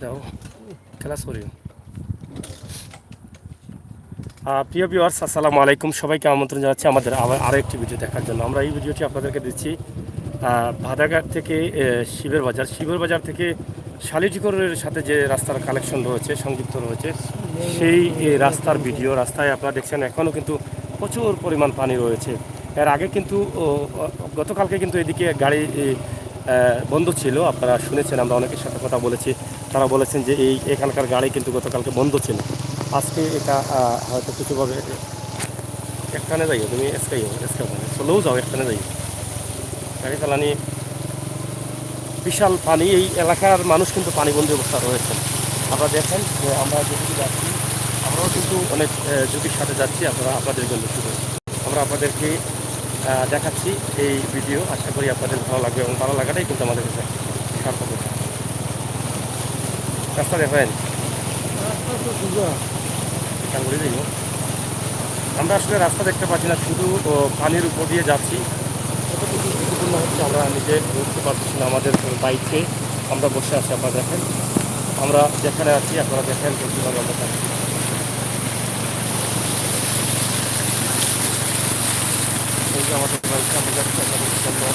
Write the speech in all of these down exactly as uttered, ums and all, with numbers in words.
যাও, খেলা করিও। আহ, প্রিয় ভিউয়ার্স, আসসালামু আলাইকুম। সবাইকে আমন্ত্রণ জানাচ্ছি আমাদের আবার আরও একটি ভিডিও দেখার জন্য। আমরা এই ভিডিওটি আপনাদেরকে দিচ্ছি, আহ, ভাদাঘাট থেকে, আহ, শিবের বাজার, শিবের বাজার থেকে শালিটিকরের সাথে যে রাস্তার কানেকশন রয়েছে, সংযুক্ত রয়েছে, সেই, এ, রাস্তার ভিডিও। রাস্তায় আপনারা দেখছেন এখনও কিন্তু প্রচুর পরিমাণ পানি রয়েছে। এর আগে কিন্তু, ও, ও, গতকালকে কিন্তু এদিকে গাড়ি, এ, আহ, বন্ধ ছিল, আপনারা শুনেছেন, আমরা অনেকের সাথে কথা বলেছি, তারা বলেছেন যে এই এখানকার গাড়ি কিন্তু গতকালকে বন্ধ ছিল। আজকে এটা, আহ, হয়তো কিছুভাবে এখানে যাইও, তুমি এসকাইও, এসকা স্লোও যাও, এখানে যাইও। গাড়ি চালানি বিশাল পানি, এই এলাকার মানুষ কিন্তু পানিবন্দী অবস্থা রয়েছে। আপনারা দেখেন যে আমরা যেদিকে যাচ্ছি, আমরাও কিন্তু অনেক, আহ, ঝুঁকির সাথে যাচ্ছি। আপনারা, আপনাদের জন্য শুধু আমরা আপনাদেরকে, আহ, দেখাচ্ছি এই ভিডিও। আশা করি আপনাদের ভালো লাগবে এবং ভালো লাগাটাই কিন্তু আমাদের কাছে সার্থকতা। রাস্তা দেখেন, রাস্তা তো সোজা। এটা বলে দিই, আমরা আসলে রাস্তা দেখতে পাচ্ছি না, শুধু, ও, পানির উপর দিয়ে যাচ্ছি। কতটুকু ঝুঁকিপূর্ণ হচ্ছে আমরা নিজে বুঝতে পারছি না। আমাদের বাইকে আমরা বসে আছি, আপনারা দেখেন, আমরা যেখানে আছি আপনারা দেখেন যে কীভাবে আমরা যাচ্ছি। এই যে আমাদের বাইকে আমরা যাচ্ছি, আপনাদের সামনে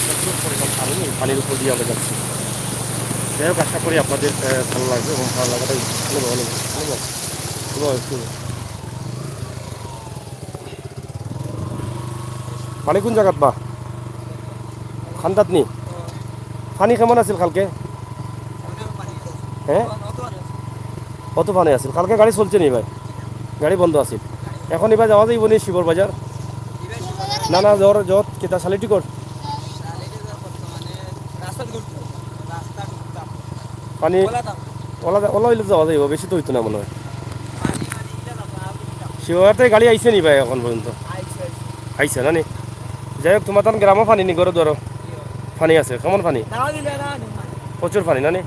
প্রচুর পরিমাণ পানি, এই পানির উপর দিয়ে আমরা যাচ্ছি। যাই হোক, আশা করি আপনাদের, আহ, ভালো লাগবে এবং ভালো লাগাটাই অনুভব, অনুভব, অনুভব, অনুভব, অনুভব। বাড়ি কোন জাগাত বা? খান্দাত নি? পানি কেমন আছিল কালকে? হ্যাঁ? কত পানি আছিল? কালকে গাড়ি চলছে নি ভাই? গাড়ি বন্ধ আছিল। এখন ইবা যাওয়া যাইব নি শিবর বাজার? না, না, জোর, জোর, কিতা শালিটিকর? পানি ওলা যা-, ওলা অইলে যাওয়া যাইব, বেশি তো হইতো না মনে হয়। শিবর বাজার থেকে গাড়ি আইছে নি ভাই এখন পর্যন্ত? আইছে না নি? যাই হোক, তোমার তখন গ্রামও পানি নি, ঘরে ধরো পানি আছে। কেমন পানি? প্রচুর পানি না নি?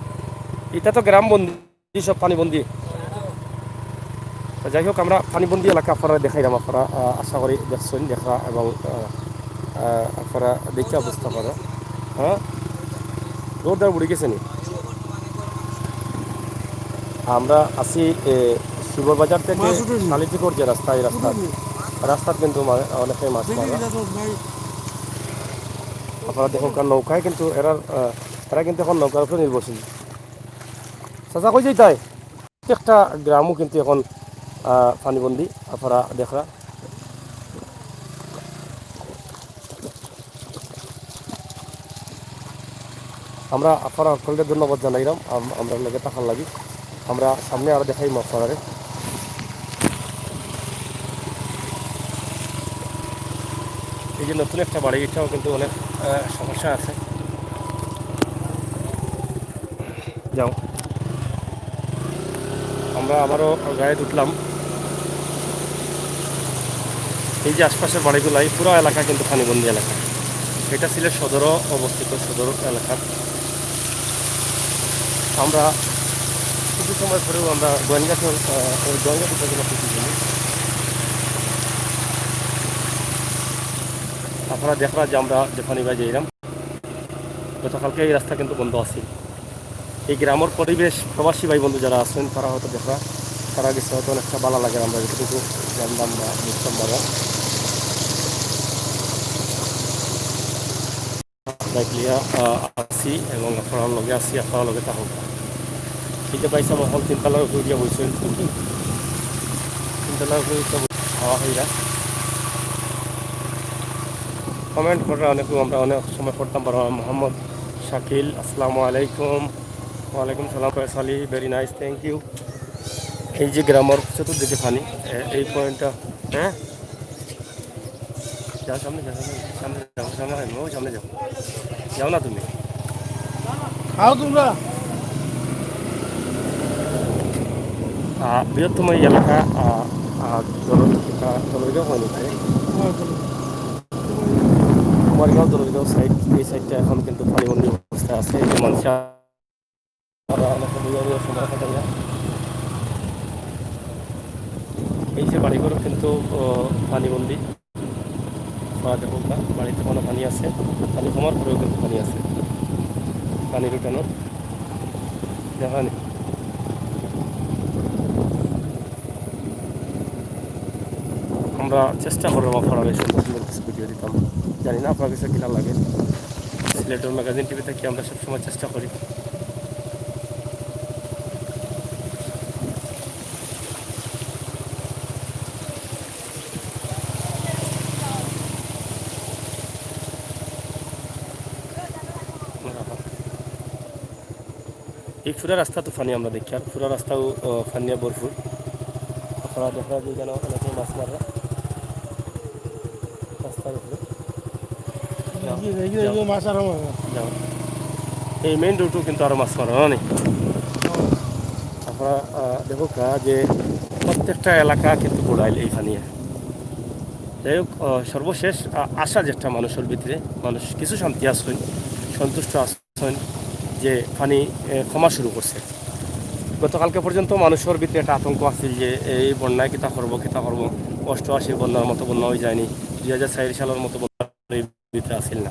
এটা তো গ্রাম বন্দি, সব পানি বন্দি। তো যাই হোক, আমরা পানিবন্দি এলাকা আপনারা দেখাইলাম, আপনারা, আহ, আশা করি দেখছেন, দেখা এবং, আহ, আহ, আপনারা দেখে অবস্থা পারা। হ্যাঁ, জোরদার বুড়ি গেছে নি। আমরা আছি, এ, শিবর বাজার থেকে মাছ উঠেনি। শালিটিকর যে রাস্তা, এই রাস্তা, উঠেনি। রাস্তাত কিন্তু মা-, অনেকে মাছ দেখি মারা। এটা তো ভাই। আপনারা দেখো, কারণ নৌকায় কিন্তু এরা, আহ, এরা কিন্তু এখন নৌকার উপরে নির্ভরশীল। চাচা, কই যাইতাই? প্রত্যেকটা গ্রামও কিন্তু এখন, আহ, পানিবন্দি, আপনারা দেখরা। আমরা আপনারা সকলকে ধন্যবাদ জানাইলাম আম-, আমরা লগে থাকার লাগি। আমরা সামনে আরো দেখাইমু আপনারারে। এই যে নতুন একটা বাড়ি, এটাও কিন্তু অনেক, আহ, সমস্যা আছে। যাও, আমরা আবারও গাড়িত উঠলাম। এই যে আশপাশের বাড়িগুলা, এই পুরো এলাকা কিন্তু পানিবন্দী এলাকা। এটা সিলেট সদরও অবস্থিত, সদর এলাকা। আমরা কিছু সময় পরেও আমরা গোয়েন্দাকে, আহ, ওই গোয়েন্দা উপজেলা থেকে যাই। আপনারা দেখরা যে আমরা যে পানি বাজে এলাম। গতকালকে এই রাস্তা কিন্তু বন্ধ আছিল। এই গ্রামর পরিবেশ, প্রবাসী ভাই বন্ধু যারা আছেন, তারা হয়তো দেখরা, তারা গেছে হয়তো অনেকটা ভালো লাগে, আমরা যেটুকু জানলাম বা বুঝতাম পারা। বাইকলিয়া, আহ, আছি এবং আপনারার লগে আছি, আপনারার লগে থাকুক। এই যে ভাই সাহেব এখন তিনতলার উপরে গিয়া বইছেন, তিনতলার উপরে উঠে হাওয়া খাইরা। কমেন্ট কররা অনেক, আমরা অনেক সময় করতাম পারো। মোহাম্মদ শাকিল, আসসালামু আলাইকুম। ওয়ালাইকুম সালাম, ফয়সাল Ali, very nice, thank you। এই যে গ্রামর চতুর্দিকে পানি, এ-, এই পয়েন্টটা, হ্যাঁ? যাও সামনে, যাও সামনে, সামনে যাও, সামনে যাও, ওই সামনে যাও। যাও না তুমি। খাও তোমরা। আহ, বৃহত্তম এই এলাকা, আহ, আহ, দল-, আহ, দলবিঘা হয়নি, তাই? হ্যাঁ, দলবিঘা। কুমারগাঁও দলবিঘা সাইড, এই সাইডটা এখন কিন্তু পানিবন্দী অবস্থা আছে। এই যে মানুষ তারা অনেকে দুইয়া দুইয়া সময় কাটাইয়া। এই যে বাড়িঘর কিন্তু, ও, পানিবন্দী। বা দেখো না, বাড়িতে কোনো পানি আছে, পানি কমার পরেও কিন্তু পানি আছে। পানির উঠানোর। দেখা নি। আমরা চেষ্টা করবো আপনারারে সুন্দর সুন্দর কিছু ভিডিও দিতাম। জানি না আপনারার কাছে কিলা লাগে। সিলেটের ম্যাগাজিন টিভি থাকি আমরা সবসময় চেষ্টা করি। এই পুরা রাস্তা তো পানি আমরা দেখি, আর পুরা রাস্তাও, আহ, পানিয়ে ভরপুর। আপনারা দেখা যায় যেন অনেকে মাছ মাররা রাস্তার উপরে। এই যে, এই যে, এই যে মাছ আরো মাররা। যাও। এই মেইন রোডও কিন্তু আরো মাছ মাররা, না নি? আপনারা, আহ, দেখউক্কা যে প্রত্যেকটা এলাকা কিন্তু বুড়াইল এই পানিয়ে। যাই হোক, আহ, সর্বশেষ, আহ, আশা যেটা মানুষের ভিতরে, মানুষ কিছু শান্তি আছইন, সন্তুষ্ট আছইন যে পানি, এ, কমা শুরু করছে। গতকালকে পর্যন্ত মানুষের ভিতরে একটা আতঙ্ক আছিল যে এই বন্যায় কিতা করবো, কিতা করবো, অষ্টআশির বন্যার মতো বন্যা অই যায়নি, দুই হাজার চার সালের মতো বন্যার ভিতরে আছিল না।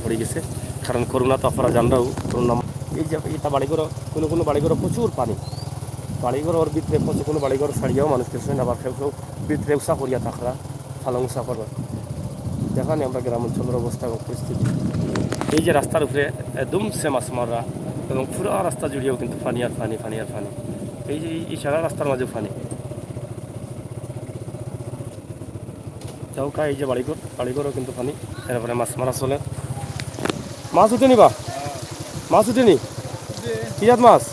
পড়ি গেছে। কারণ করোনা তো আপনারা জানরাও, করোনা এই যে ইটা বাড়িঘর, কোনো কোনো বাড়িঘর প্রচুর পানি, বাড়িঘরর ভিতরে প্রচুর, কোনো বাড়িঘর ছাড়িয়াও মানুষ গেছে না, আবার কেউ কেউ ভিতরে উষা করিয়া থাকরা, ফালং উষা কররা। দেখা নি আমরা গ্রাম অঞ্চলের অবস্থা এবং পরিস্থিতি। এই যে রাস্তার উপরে একদম সে মাছ মাররা এবং পুরা রাস্তা জুড়িয়াও কিন্তু পানি আর পানি, পানি আর পানি। এই যে এই সারা রাস্তার মাঝে পানি। যাউক্কা, এই যে বাড়িঘর, বাড়িঘরও কিন্তু পানি, এরপরে মাছ মারা চলে। মাছ উঠেনি বা? মাছ উঠেনি? কি জাত মাছ?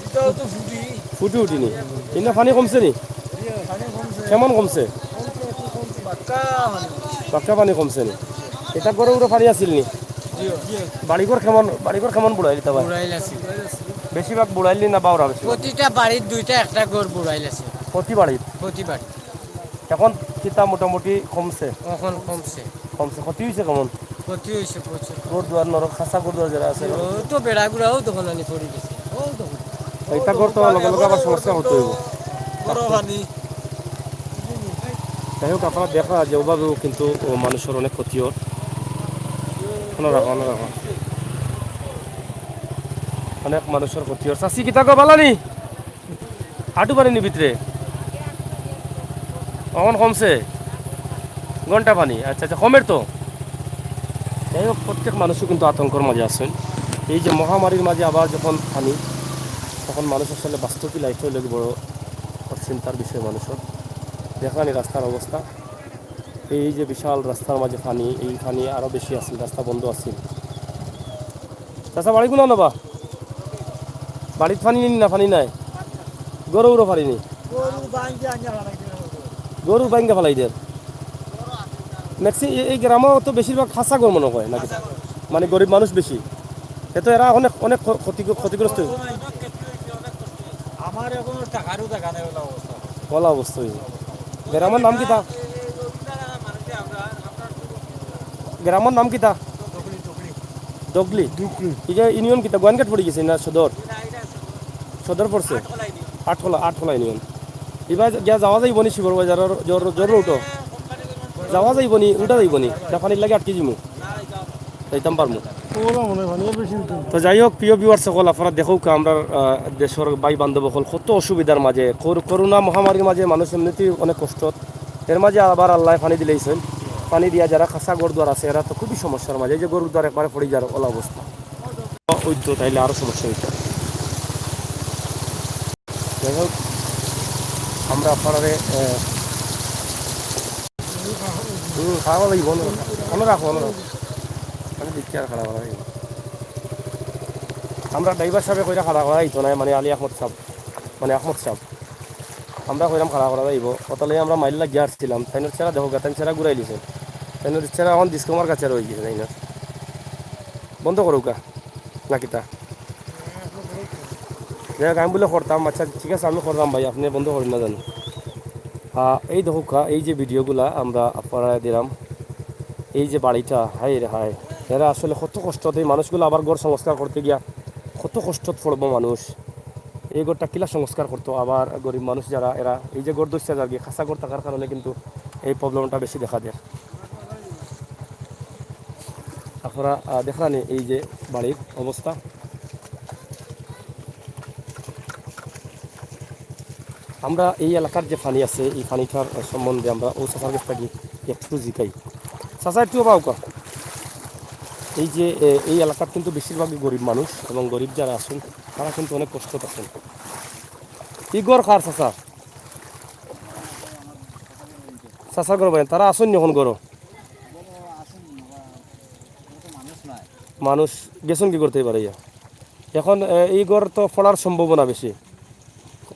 ইটা তো ফুটি। ফুটি উঠেনি। ইনো পানি কমছে নি? ইয়ে, পানি কমছে। কেমন কমছে? কমছে, একটু কমছে, বাক্কা পানি। বাক্কা পানি কমছে নি? ইটা ঘরর উপরে পানি আছিল নি? জি, জি। বাড়িঘর কেমন, বাড়িঘর কেমন বুড়াইল ইতা বা? বুড়াইল আছে। বেশিরভাগ বুড়াইল নি না বাউরা বেশিরভাগ? প্রতিটা বাড়ির দুইটা একটা ঘর বুড়াইল আছে। প্রতি বাড়ির? প্রতি বাড়ি। এখন কিতা মোটামুটি কমছে? এখন কমছে। কমছে, ক্ষতি অইছে কেমন? ক্ষতি অইছে প্রচুর। ঘর দুয়ার নরক, খাসা ঘর দুয়ার যেরা আছে। ও তো বেড়াগুড়াও তখন আনি পড়ি গেছে। ও তখন। ইটা ঘর তো লগে লগে আবার সংস্কার করতে অইবো। বড় পানি। যাই হোক, আপনারা দেখা যে অভাবেও কিন্তু ও মানুষের অনেক ক্ষতি অর। অনো রাখো, অনো রাখো। অনেক মানুষের ক্ষতি অর। চাচি, কিতা গো, বালা নি? আটু পানি নি ভিতরে? অখন কমছে? ঘন্টা পানি? আচ্ছা, আচ্ছা, কমের তো। যাই হোক, প্রত্যেক মানুষও কিন্তু আতঙ্কর মাঝে আছইন। এই যে মহামারীর মাঝে আবার যখন পানি, তখন মানুষ আসলে বাস্তবিক লাইফে অইলে বড় চিন্তার বিষয় মানুষের। দেখরা নি রাস্তার অবস্থা, এই যে বিশাল রাস্তার মাঝে পানি, এই পানি আরো বেশি আছিল, রাস্তা বন্ধ আছিল। চাচা, বাড়ি কুনানো বা? বাড়িত পানি নি না, পানি নাই? ঘরো উরো পানি নি? গরু ভাঙ্গি আনিয়া ফালাই দিল। গরু ভাঙ্গি ফালাই দের। ম্যাক্সি-, এই, এই গ্রামও তো বেশিরভাগ খাসা ঘর মনে হয় নাকি? খাসা ঘর। মানে গরিব মানুষ বেশি। এ তো এরা অনেক, অনেক ক্ষ-, ক্ষতি-, ক্ষতিগ্রস্ত হইব। আমার এখনো টাকারও দেখা নাই, ওলা অবস্থা। ওলা অবস্থা হইব। গ্রামর নাম কিতা? গ্রামর নাম কিতা? ডগলি। ডগলি? ডগলি। ইটা ইউনিয়ন কিতা? গোয়াইনঘাট পড়ি গেছে না সদর? সদর পড়ছে? আটখোলা, আটখোলা ইউনিয়ন। ইবার গিয়া যাওয়া যাইব নি শিবর বাজারর জোর, জোর রোডও? যাওয়া যাইব নি, উঠা যাইব নি? না পানির লাগি আটকি যিমু? যাইতাম পারমু। ওলা মনে হয় পানি বেশি উঠে। তো যাই হোক, প্রিয় ভিউয়ার্স সকল, আপনারা দেখউক্কা আমরার, আহ, দেশর ভাই বান্ধব সকল কত অসুবিধার মাঝে, কর-, করোনা মহামারীর মাঝে মানুষ এমনিতেই অনেক কষ্টত। এর মাঝে আবার আল্লায় পানি দিলাইছইন। পানি দিয়া যেরা খাসা ঘর দুয়ার আছে, এরা তো খুবই সমস্যার মাঝে। এই যে ঘর দুয়ার একবারে পড়ি যার ওলা অবস্থা। অইতো তাইলে আরো সমস্যা অইতো। যাই হোক, আমরা আপনারারে, আহ, হুম, খাওয়া লাগবো, অনো রাখো, অনো রাখো, অনো রাখো। আমি দেখি আর খাওয়া লাগবো। আমরা ড্রাইভার সাবে কইরা খাড়া করা যাইতো না, মানে আলী আহমদ সাব, মানে আহমদ সাব। আমরা কইরাম খাড়া করা যাইব, অতালে আমরা মাইল লাগিয়া আসছিলাম। তাইনর চেহারা দেখউক্কা, তাইন চেহারা ঘুরাইলিছে। তাইনর চেহারা এখন ডিসকোমার কাছে রয়ে গেছে, তাইনর। বন্ধ করউক্কা, না কিতা? যাই হোক, আমি বুলে করতাম, আচ্ছা ঠিক আছে, আমি করলাম ভাই, আপনে বন্ধ করইন না জানি। আহ, এই দেখউক্কা, এই যে ভিডিওগুলা আমরা আপনারারে দিলাম, এই যে বাড়িটা, হায় রে হায়, এরা আসলে কত কষ্টত, এই মানুষগুলা আবার ঘর সংস্কার করতে গিয়া কত কষ্টত পড়বো মানুষ। এই ঘরটা কিলা সংস্কার করতো, আবার গরিব মানুষ যারা, এরা এই যে ঘর ধরছে আর কি, খাসা ঘর থাকার কারণে কিন্তু এই প্রবলেমটা বেশি দেখা দেয়। আপনারা, আহ, দেখরানি এই যে বাড়ির অবস্থা। আমরা এই এলাকার যে পানি আছে, এই পানিটার সম্বন্ধে আমরা অউ চাচার গেছ থাকি একটু জিকাই। চাচা, একটু অবাউকা। এই যে, এ, এই এলাকার কিন্তু বেশিরভাগই গরিব মানুষ, এবং গরিব যারা আছইন, তারা কিন্তু অনেক কষ্টত আছইন। ই ঘর কার চাচা? চাচার ঘর বলেন, তারা আছইন নি অখন ঘরো? মানুষ গেছইন কি করতে পারে ইয়া? এখন, এ, ই ঘর তো পড়ার সম্ভাবনা বেশি,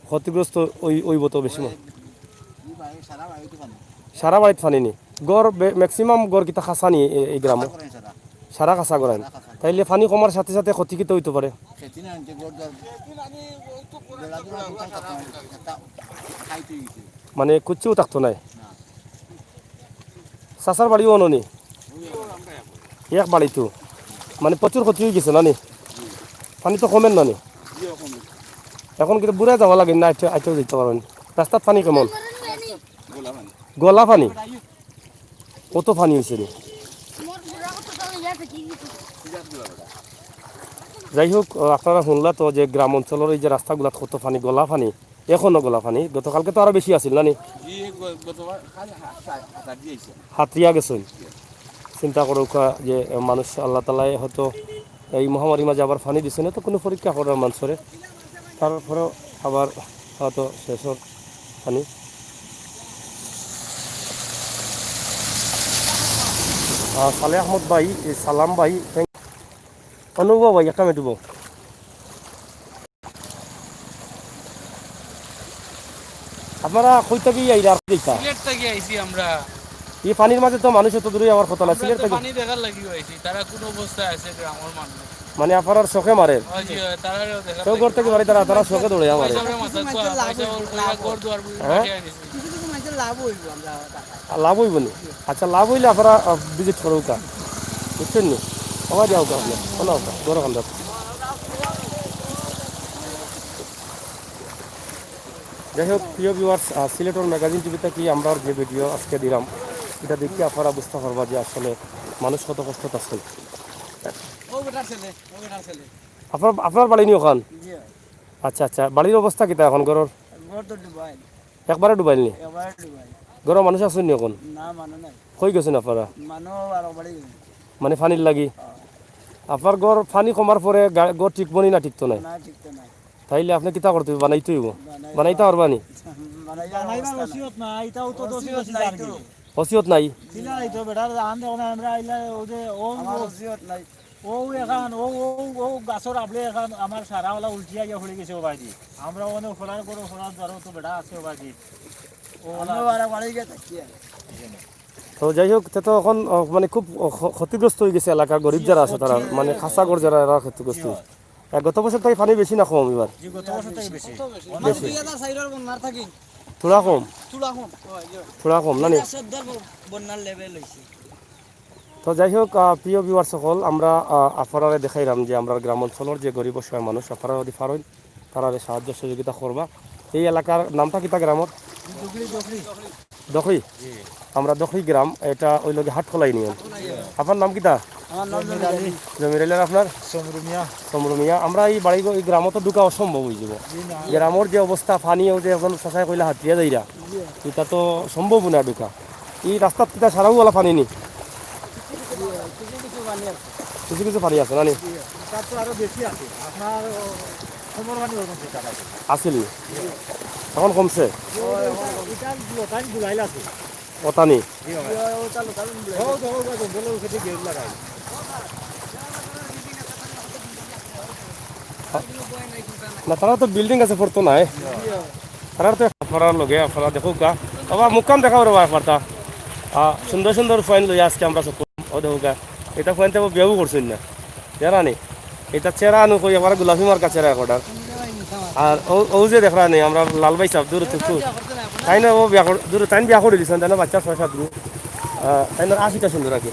ক্ষতিগ্রস্ত অই-, অইবো তো বেশি। সারা বাড়িত পানি নি। ঘর বে-, maximum ঘর কিতা কাঁচা নি এ-, এই গ্রামো? সারা কাঁচা ঘর আইন। তাইলে পানি কমার সাথে সাথে ক্ষতি কিতা অইতো পারে? মানে কুচ্ছু থাকতো নায়। চাচার বাড়িও অনো নি? এক বাড়িত। মানে প্রচুর ক্ষতি অইগেছে না নি? পানি তো কমের না নি? এখন কিন্তু বুড়া যাওয়া লাগে না, আইতে, আইতেও যাইতে পারইন। রাস্তাত পানি কেমন? গলা পানি। কত পানি অইছে নি? যাই হোক, আপনারা হুনলা তো যে গ্রাম অঞ্চলর এই যে রাস্তাগুলাত কত পানি, গলা পানি, এখনো গলা পানি। গতকালকে তো আরো বেশি আছিল না নি? হাতরিয়া গেছইন। চিন্তা করউক্কা যে মানুষ আল্লাহ তাআলায় হয়তো এই মহামারীর মাঝে আবার পানি দিছইন, তো কুনু পরীক্ষা করার মানুষরে, তারপরেও আবার হয়তো শেষর পানি। আহ, সালেহ আহমদ ভাই, এ, সালাম ভাই, thank-, অনুভব ভাই, একটা মিনিট বউ। আপনারা কই থাকি আইরা আর কই যাইতা? সিলেট থাকি আইছি আমরা। এই পানির মাঝে তো মানুষ অত দূরে আওয়ার কথা না, আমরা সিলেট তো থাকি। পানি দেখার লাগি আইছি, তারা কোন অবস্থায় আছে গ্রামের মানুষ। মানে আপনারার চোখে মারে। জি, তারা কেউ ঘর থাকি বাড়ি তারা, তারা চোখে দৌড়ে আমার। পয়সা মাথা পয়সা ঘর দুয়ার হ্যাঁ? মাঠে আনিছি। কিছু কিছু মানুষের লাভ অইবো আমরা। লাভ অইবো নি? আচ্ছা, লাভ অইলে আপনারা, আহ, visit করউক্কা। বুঝছইন নি? ওবা যাউক্কা আপনে। শোনো, ঘর কান্দাত। যাই হোক, প্রিয় viewers, আহ, সিলেটর ম্যাগাজিন টিভি থাকি আমরার যে ভিডিও আজকে দিলাম, ইটা দেখি আপনারা বুঝতা পারবা যে আসলে মানুষ কত কষ্টত আছইন। ও বেটার ছেলে, ও বেটার ছেলে। আপনার, আপনার বাড়ি নি অখান? জি। আচ্ছা, আচ্ছা, বাড়ির অবস্থা কিতা অখন ঘরর? ঘর তো ডুবাইল। একবারে ডুবাইল নি? একবারে ডুবাইল। ঘরো মানুষ আছইন নি অখন? না, মানুষ নাই। কই গেছইন আপনারা? মানুষ আরো বাড়ি গেছে। মানে পানির লাগি? হ্যাঁ। আপনার ঘর পানি কমার পরে গা-, ঘর টিকবো নি না টিকতো নায়? না, টিকতো নায়। তাইলে আপনে কিতা করতে অইবো? বানাইতে অইবো। বানাইতা পারবা নি? বানাইবার অবস্থা নাই। ওসিয়ত নাই, ইটাও তো ওসিয়ত নাই তো। ওসিয়ত নাই? ছিলা এই তো বেটার আন দেখো না, আমরা আইলা ও যে ও আমার ওসিয়ত নাই। ও এখান, ও, ও, ও গাছর আবলে এখান আমার সারা ওলা উল্টিয়া গিয়া পড়ি গেছে ও বাড়ি। আমরা অনেক ফড়ার করো, ফড়ার ধরো তো বেটা আছে ও বাড়ি। ও ওলা আমরা বাড়া বাড়ি গিয়া থাকি আর। তো যাই হোক, তে তো অখন, অ, মানে খুব, অ, ক্ষ-, ক্ষতিগ্রস্ত অইগেছে এলাকার গরিব যারা আছে তারা, মানে কাঁচা ঘর যারা, এরা ক্ষতিগ্রস্ত অইছে। এ, গত বছর থাকি পানি বেশি না কম এবার? জি, গত বছর থাকি বেশি। বেশি। দুই হাজার চাইরর বন্যার থাকি। থুড়া কম? থুড়া কম। থুড়া কম, না নি? দুই হাজার চৌদ্দর ব-, বন্যার level অইছে। তো যাই হোক, আহ, প্রিয় viewers সকল, আমরা, আহ, আপনারারে দেখাইলাম যে আমরার গ্রাম অঞ্চলর যে গরিব অসহায় মানুষ, আপনারা যদি পারইন, তারারে সাহায্য সহযোগিতা করবা। এই এলাকার নামটা কিতা গ্রামর? দখরি? জি। আমরা দখরি গ্রাম, এটা অইলো গি হাটখোলা ইউনিয়ন। আপনার নাম কিতা? আমার নাম জমির আলী। জমির আলী, আর আপনার? সমরু মিয়া। সমরু মিয়া। আমরা এই বাড়ি, এই গ্রামো তো ঢুকা অসম্ভব অইযিবো। জি, না। গ্রামর যে অবস্থা, পানি অউ যে অখন চাচায় কইলা হাতিয়া যাইরা, জি। ইটা তো সম্ভব না ঢুকা। এই রাস্তাত কিতা সারাউ ওলা পানি নি? জি, কিছু কিছু পানি আছে। কিছু কিছু পানি আছে, না নি? জি, তার তো আরো বেশি আছে। আপনার, ও, কোমর পানি ওরকম আছে। আছিল নি? জি। অখন কমছে? ও, ইটা, ইটা লতাইন গুলাইল আছে। ওটা নি? জি, ভাই। ও, ও, চালু, চালু, চালু। ও, তো, ও, তো, জঙ্গলের উপরে গেট লাগাই। না, তারা তো building আছে, পড়তো না, এ? জি, ভাই। তারা তো আপনারার লগে, আপনারা দেখউক্কা। বাবা, মুখখান দেখাও রে বাবা, পারতা। আহ, সুন্দর সুন্দর পয়েন্ট লইয়া আজকে আমরা সব, ও দেখউক্কা। ইটা পয়েন্ট তো বিয়াও করছইন না। জানা নি? ইটা চেরা আনু কই, আমার গোলাপি মার্কা চেরা এক অর্ডার। আর ও, ও যে দেখরা নি, আমরা লাল ভাই সাহেব, দূর তো খুব। তাইন ও বিয়া কর-, দূর, তাইন বিয়া করি দিছইন, তাইন বাচ্চা ছয় সাত গু। আহ, তাইন আশিটা সুন্দর আর কি।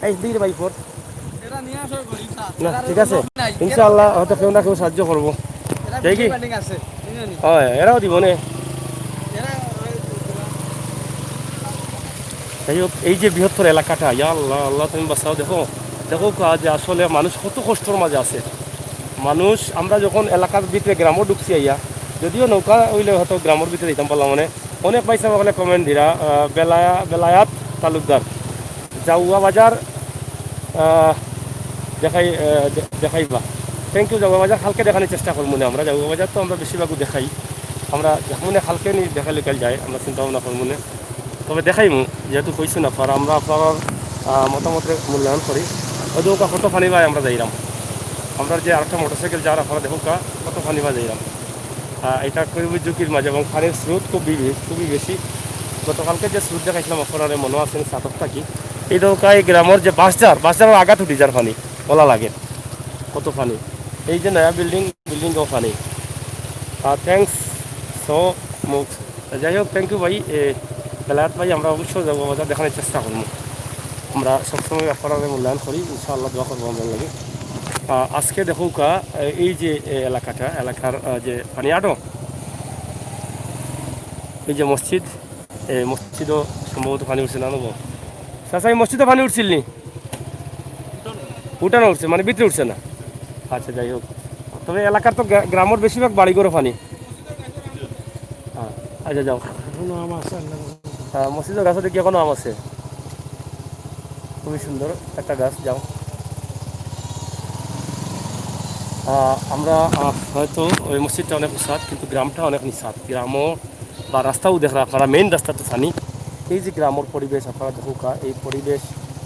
এই দুই রে ভাই ফোর। এরা নিয়ে আসো, গরিব না। না, এরা ঠিক আছে। নাই। ইনশাআল্লাহ হয়তো কেউ না কেউ সাহায্য করবো। এরা তাই কি? বিল্ডিং আছে, বুঝলেন? হয়, এরাও দিব নে। এরা, যাই হোক, এই যে বৃহত্তর এলাকাটা, ইয়া আল্লাহ, আল্লাহ তুমি বাঁচাও। দেখো, দেখো কা যে আসলে মানুষ কত কষ্টর মাঝে আছে। মানুষ, আমরা যখন এলাকার ভিতরে গ্রামও ঢুকছি আইয়া, যদিও নৌকা অইলে হয়তো গ্রামর ভিতরে যাইতাম পারলাম। মানে অনেক ভাই সাহেব ওখানে কমেন্ট দিরা, আহ, বেলায়া-, বেলায়াত তালুকদার, জাউয়া বাজার, আহ, দেখাই, আহ, দে-, দেখাইবা। থ্যাংক ইউ জাউয়া বাজার, কালকে দেখানোর চেষ্টা করবো না আমরা। জাউয়া বাজার তো আমরা বেশিরভাগও দেখাই, আমরা দেখবো না, কালকে নি দেখাইলে কাল যায়, আমরা চিন্তা ভাবনা করবো না। তবে দেখাইমু, যেহেতু কইছেন আপনারা, আমরা আপনারার, আহ, মতামতরে মূল্যায়ন করি। ওই দেখো কত পানি বায় আমরা যাইরাম, আমরা যে আরেকটা মোটরসাইকেল যার, আপনারা দেখো কা কত পানি বায় যাইরাম। আহ, এটা খুবই ঝুঁকির মাঝে এবং পানির স্রোত খুবই বে-, খুবই বেশি। গতকালকে যে স্রোত দেখাইছিলাম আপনারা মনে আছে নি, সাতক থাকি, এই দেখো কা এই গ্রামর যে বাঁশঝাড়, বাঁশঝাড়র আগাত উঠি যার পানি, ওলা লাগে কত পানি। এই যে নয়া বিল্ডিং, বিল্ডিংও পানি। আহ, thanks so much। যাই হোক, থ্যাংক ইউ ভাই। এ, বেলায়েত ভাই, আমরা অবশ্যই যাবো, বাজার দেখানোর চেষ্টা করবো। আমরা সবসময় আপনারারে মূল্যায়ন করি, ইনশাআল্লাহ দোয়া করবো আমরা লাগে। আহ, আজকে দেখো কা, এ, এই যে, এ, এলাকাটা, এলাকার, আহ, যে পানি আটো, এই যে মসজিদ, এই মসজিদও সম্ভবত পানি উঠছে না, নেবো। চাচা, এই মসজিদও পানি উঠছিল নি? উঠানো উঠছে, মানে ভিতরে উঠছে না। আচ্ছা, যাই হোক, তবে এলাকার তো গ্রা-, গ্রামর বেশিরভাগ বাড়িঘরও পানি। হ্যাঁ, আচ্ছা, যাও। এখনো আম আছে, আল্লাহ। হ্যাঁ, মসজিদর গাছো দেখি এখনো আম আছে। খুবই সুন্দর একটা গাছ, যাও। আহ, আমরা, আহ, হয়তো ওই মসজিদটা অনেক উসাদ, কিন্তু গ্রামটা অনেক নিচাত। গ্রামও বা রাস্তাও দেখরা আপনারা, মেইন রাস্তা তো পানি। এই যে গ্রামর পরিবেশ আপনারা দেখো কা, এই পরিবেশ,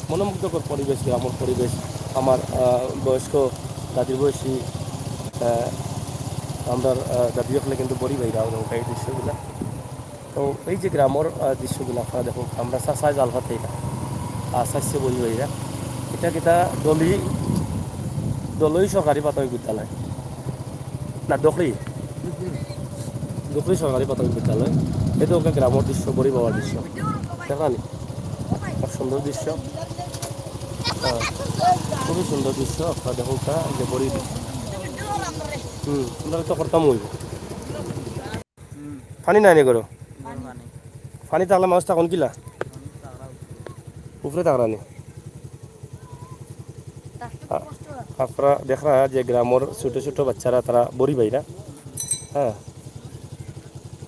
মনোমুগ্ধকর পরিবেশ, গ্রামর পরিবেশ। আমার, আহ, বয়স্ক দাদির বয়সী, আহ, আমরা, আহ, দাদি হকলে কিন্তু বড়ি বাইরা ওরকম এই দৃশ্যগুলা। তো এই যে গ্রামর, আহ, দৃশ্যগুলা আপনারা দেখো, আমরা চাচায় জাল পাতে এটা, আর চাইছে বড়ি বাইরা। এটা কিতা দলি, দলই সরকারি প্রাথমিক বিদ্যালয় না দখলি? দখলি সরকারি প্রাথমিক বিদ্যালয়। এটা ওকে গ্রামর দৃশ্য, বড়ি বাবার দৃশ্য। দেখলানি? খুব সুন্দর দৃশ্য। হ্যাঁ, খুবই সুন্দর দৃশ্য। আপনারা দেখো ওটা যে বড়ি। হুম, আমরা তো করতাম হইব। পানি নাই নি করো? পানি থাকলে মানুষ তখন কিলা? উপরে থাকরা নি? আ-, আপনারা দেখরা যে গ্রামর ছোট ছোট বাচ্চারা তারা বড়ি বাইরা। হ্যাঁ।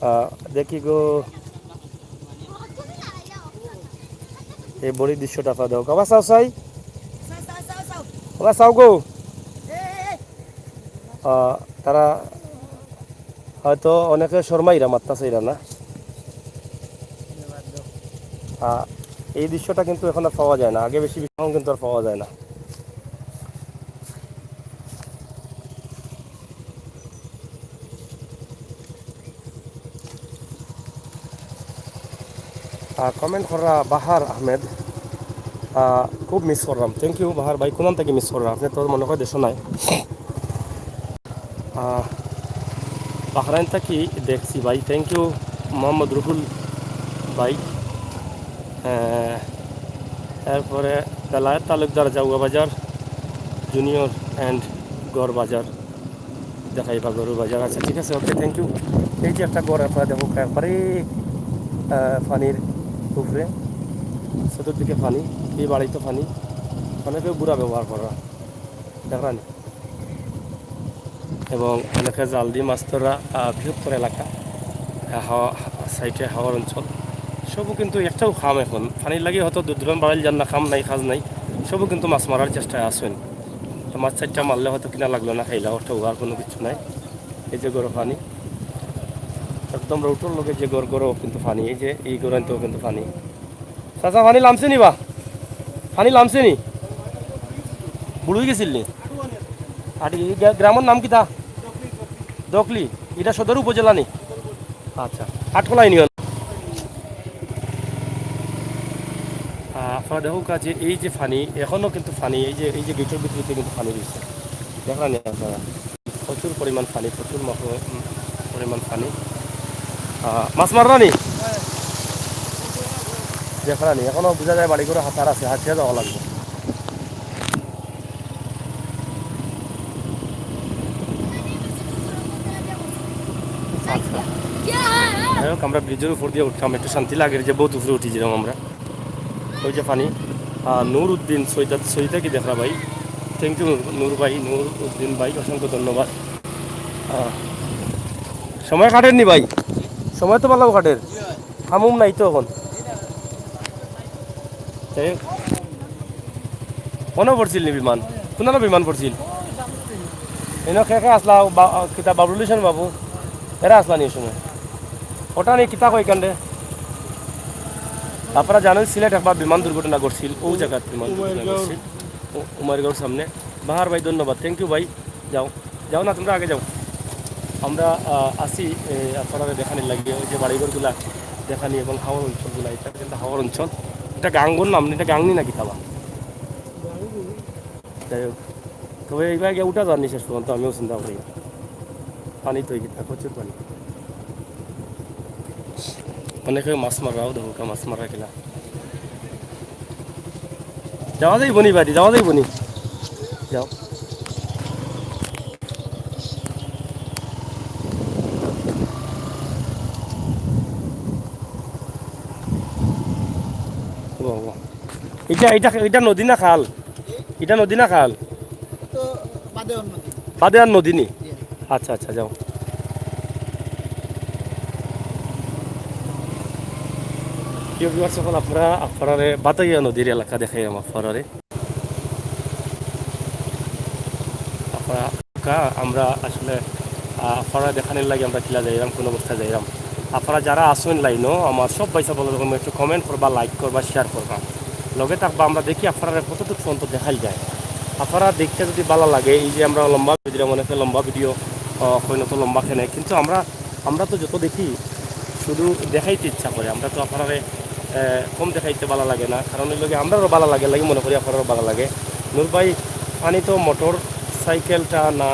আ, দেখি গো। এই বড়ির দৃশ্যটা আপনারা দেখো। বাবা চাও চাই? বাবা চাও গো। আ, তারা হয়তো অনেকে শর্মাইরা, মাততা চাইরা না। আ, এই দৃশ্যটা কিন্তু এখন আর পাওয়া যায় না, আগে বেশি, এখন কিন্তু আর পাওয়া যায় না। আ, কমেন্ট কররা বাহার আহমেদ, আ, খুব মিস কররাম। থ্যাংক ইউ বাহার ভাই, কোনান থাকি মিস কররা? আপনে তো মনে হয় দেশো নাই। আহ, বাহরাইন থাকি দেখছি ভাই, থ্যাংক ইউ মোহাম্মদ রুহুল ভাই। আহ, এরপরে বেলায়েত তালুকদার, জাউয়া বাজার, জুনিয়র অ্যান্ড গড় বাজার দেখাইবা, গরুর বাজার। আচ্ছা, ঠিক আছে, ওকে, থ্যাংক ইউ। এই যে একটা ঘর আপনারা দেখো, একবারে, আহ, পানির উপরে, চতুর্দিকে পানি, এই বাড়িতে পানি, অনেকে বুরা ব্যবহার করা, দেখরা নি? এবং অনেকে জাল দি মাছ ধরা, আহ, বৃহত্তর এলাকা, আহ, হাওয়া, সাইডে হাওর অঞ্চল, সবও কিন্তু একটাও কাম এখন। পানির লাগি হয়তো দূর দূরান্ত বাড়াইল যার না, কাম নাই, কাজ নাই, সবও কিন্তু মাছ মারার চেষ্টায় আছইন। তো মাছ চাইরটা মারলে হয়তো কিনা লাগলো না, খাইলা, ওটা আর কোনো কিছু নাই। এই যে গরু পানি, একদম রৌটর লগে যে গর-, গরু কিন্তু পানি, এই যে এই গরু আনতেও কিন্তু পানি। চাচা, পানি লামছে নি বা? পানি লামছে নি? বুড়ুই গেছিল নি? আর এই গ্রা-, গ্রামর নাম কিতা? দকলি। এটা সদর উপজেলা নি? আচ্ছা, আটখোলা ইউনিয়ন। আহ, আপনারা দেখো কাছে এই যে পানি, এখনো কিন্তু পানি, এই যে, এই যে গেটর ভিতরে কিন্তু পানি রয়েছে, দেখরা নি আপনারা? প্রচুর পরিমাণ পানি, প্রচুর মাপ-, উম, পরিমাণ পানি। আহ, মাছ মাররা নি? দেখরা নি, এখনো বুঝা যায় বাড়ি ঘরো হাতার আছে, হাতিয়া যাওয়া লাগবে। আচ্ছা। যাই হোক, আমরা ব্রিজর উপর দিয়া উঠতাম, একটু শান্তি লাগে যে বহুত উপরে উঠি যেরকম আমরা। ওই যে পানি। আহ, নূর উদ্দিন সৈতা, সৈতা কি দেখরা ভাই? Thank you নূর ভাই, নূর উদ্দিন ভাই, অসংখ্য ধন্যবাদ। আহ, সময় কাটের নি ভাই? সময় তো ভালা কাটের। কাম-উম নাই তো অখন। যাই হোক। মনো পড়ছিল নি বিমান? কোনানো বিমান পড়ছিল? এনো কে কে আসলা? বা-, কিতা বাবলু হোসেন বাবু? এরা আসলা নি অউ সময়? ওটা নিয়ে কিতা কই কাণ্ডে? আপনারা জানেন সিলেট একবার বিমান দুর্ঘটনা ঘটছিল, ওই জায়গাত বিমান দুর্ঘটনা ঘটছিল। ও-, উমারগাঁওর সামনে। বাহার ভাই ধন্যবাদ, thank you ভাই। যাও, যাও না, তোমরা আগে যাও। আমরা, আহ, আছি, এ, আপনারারে দেখানির লাগি, ওই যে বাড়িঘরগুলা দেখানি এবং হাওর অঞ্চলগুলা, এটা কিন্তু হাওর অঞ্চল। এটা গাঙ্গর নাম, এটা গাঙ্গনি না কিতা বা? যাই হোক, তবে এইবার গিয়া উঠা যার নি শেষ পর্যন্ত, আমিও চিন্তা করি। পানি তো এই কিতা, প্রচুর পানি। অনেকে মাছ মাররাও দেখো, মাছ মাররা কিলা। যাওয়া যাইবো নি বাড়ি, যাওয়া যাইবো নি? যাও। বাহ, বাহ। এটা, এটা, এটা নদী না খাল? এটা নদী না খাল? তো বাদে অন্য দিন। বাদে আর নদী নি? জি। আচ্ছা, আচ্ছা, যাও। প্রিয় viewers সকল, আপনারা, আপনারারে বাতাইয়া নদীর এলাকা দেখাইলাম আপনারারে। আপনারা, আমরা আসলে, আহ, আপনারা দেখানির লাগি আমরা কিলা যাইরাম, কোন অবস্থায় যাইরাম। আপনারা যারা আছইন লাইনো, আমার সব ভাই সকল যখন একটু comment করবা, like করবা, share করবা, লগে থাকবা, আমরা দেখি আপনারা কতটুকু পর্যন্ত দেখাইল যায়। আপনারা দেখতে যদি ভালা লাগে, এই যে আমরা লম্বা ভিডিও, মনে হয় লম্বা ভিডিও, আহ, হয় না তো লম্বা কেনে, কিন্তু আমরা, আমরা তো যত দেখি শুধু দেখাইতে ইচ্ছা করে, আমরা তো আপনারারে, আহ, কম দেখাইতে ভালা লাগে না, কারণ এই লগে আমরারও ভালা লাগে, লাগি মনে করি আপনারারও ভালা লাগে। নূর ভাই, পানি তো মোটর সাইকেলটা না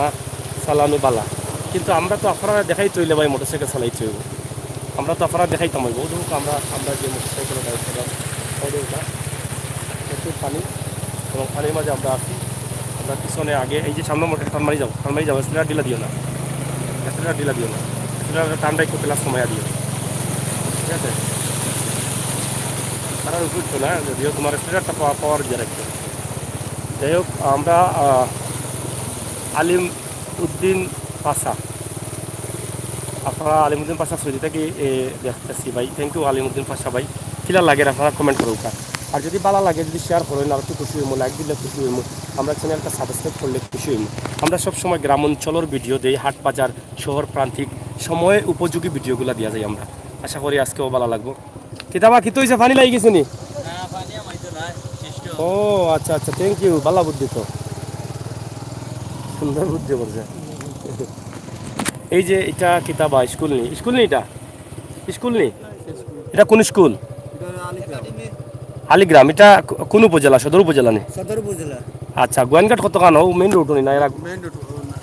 চালানো ভালা, কিন্তু আমরা তো আপনারারে দেখাইতে হইলে ভাই মোটর সাইকেল চালাইতে হইব। আমরা তো আপনারারে দেখাইতাম হইব, ওই দেখুন আমরা, আমরা যে মোটর সাইকেল, ওই দেখুন, প্রচুর পানি এবং পানির মাঝে আমরা আছি। আমরা পিছনে আগে এই যে সামনে মোটর টান মারি যাও, টান মারি যাও, accelerator ঢিলা দিও না, accelerator ঢিলা দিও না, accelerator টানটা একটু plus কমাইয়া দিও, ঠিক আছে? তারা উঠছো না, যদিও তোমার acceleratorটা পাওয়া, পাওয়ার দিয়ে রাখবে। যাই হোক, আমরা, আহ, আলিম উদ্দিন পাশা, আপনারা আলিম উদ্দিন পাশা সৌদি থাকি, এ, দেখতেছি ভাই। Thank you আলিম উদ্দিন পাশা ভাই। কিলা লাগে আপনারা comment করুন। আর যদি ভালা লাগে, যদি share করেন, আর একটু খুশি হইমু, like দিলে খুশি হইমু, আমরা channelটা subscribe করলে খুশি হইমু। আমরা সব সময় গ্রাম অঞ্চলের ভিডিও দেই, হাট বাজার, শহর প্রান্তিক, সময় উপযোগী ভিডিওগুলা দিয়া যাই আমরা। আশা করি আজকেও ভালা লাগবো। কিতা বা, কিতা অইছে? পানি লাগি গেছে নি? না, পানি আমাইতো না, system। ও আচ্ছা, আচ্ছা, thank you, ভালা বুদ্ধি তো, সুন্দর বুদ্ধি করছে। এই যে এটা কিতা বা, স্কুল নি? স্কুল নি এটা? স্কুল নি? এটা কোন স্কুল? এটা আলিগ্রাম। আলিগ্রাম, এটা কো-, কোন উপজেলা? সদর উপজেলা নি? সদর উপজেলা। আচ্ছা, গোয়াইনঘাট কতখান? ও মেইন রোড নি না, এরা মেইন রোড, ও না।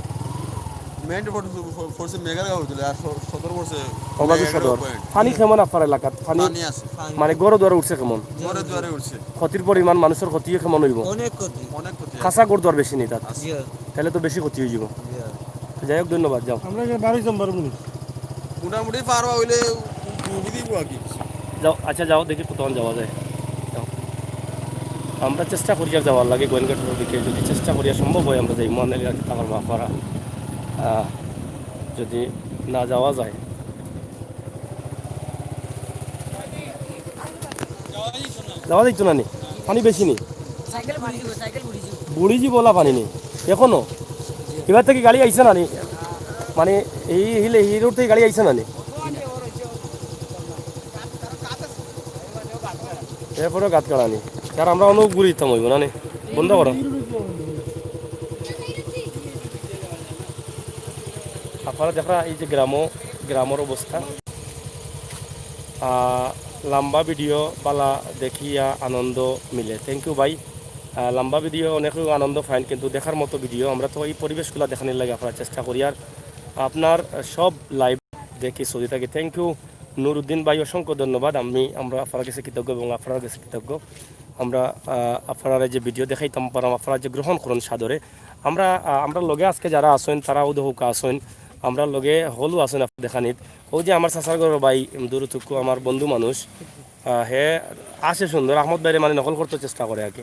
মেইন রোড ফর-, ফর-, ফরছে মেঘালয় উপজেলা, আর স-, সদর ফরছে ও বাজু মেঘালয় সদর। পয়েন্ট। পানি কেমন আপনার এলাকাত? পানি পানি আছে। মানে ঘর দুয়ার উঠছে কেমন? ঘরে দুয়ারে উঠছে। ক্ষতির পরিমাণ, মানুষের ক্ষতি কেমন হইব? অনেক ক্ষতি। অনেক ক্ষতি আছে। খাসা ঘর দুয়ার বেশি নি তাত? আছে। জি। তাহলে তো বেশি ক্ষতি হয়ে যাব। জি। যাই হোক, ধন্যবাদ, যাও। আমরা এখানে বারোই নম্বর পুলিশ। মোটামুটি পারবা হইলে মুভি দিব আর কি। যাও, আচ্ছা, যাও, দেখি কতক্ষণ যাওয়া যায়। যাও। আমরা চেষ্টা করি আর যাওয়ার লাগে গোয়েনঘাটর দিকে, যদি চেষ্টা করি আর সম্ভব হয় আমরা যাই, মহান এলাকা থাকার বাপারা। আহ, যদি না যাওয়া যায়, যাওয়া যাইতো না নি? পানি বেশি নি? বুড়ি জি বলা পানি নি? এখনো? এবার থেকে গাড়ি আইছে না নি? মানে এই হিলে, এই রোড থেকে গাড়ি আইছে না নি? এরপরে গাত কাড়া নি। আর আমরা অনেক ঘুরি দিতাম হইব না নি? বন্ধ করো। আপনারা দেখরা এই যে গ্রামও, গ্রামর অবস্থা। আহ, লম্বা ভিডিও বালা দেখিয়া আনন্দ মিলে। Thank you ভাই। আহ, লম্বা ভিডিও অনেকেও আনন্দ পাইন, কিন্তু দেখার মতো ভিডিও। আমরা তো এই পরিবেশগুলা দেখানির লাগে আপনারা চেষ্টা করি। আর আপনার সব live দেখি সৌদি থাকি। Thank you নুরুদ্দিন ভাই, অসংখ্য ধন্যবাদ। আমি, আমরা আপনার কাছে কৃতজ্ঞ এবং আপনার কাছে কৃতজ্ঞ। আমরা, আহ, আপনারা যে ভিডিও দেখাইতাম পারাম, আপনারা যে গ্রহণ করুন সাদরে। আমরা, আহ, আমরা লগে আজকে যারা আছেন, তারাও দেখুক আছেন। আমরা লগে হলু আছেন আপনার দেখানিত। ওই যে আমার চাচার ঘরর ভাই, উম, দূর থুকু আমার বন্ধু মানুষ। আহ, হে আছে সুন্দর, আহমদ ভাইরে মানে নকল করতে চেষ্টা করে আর কি।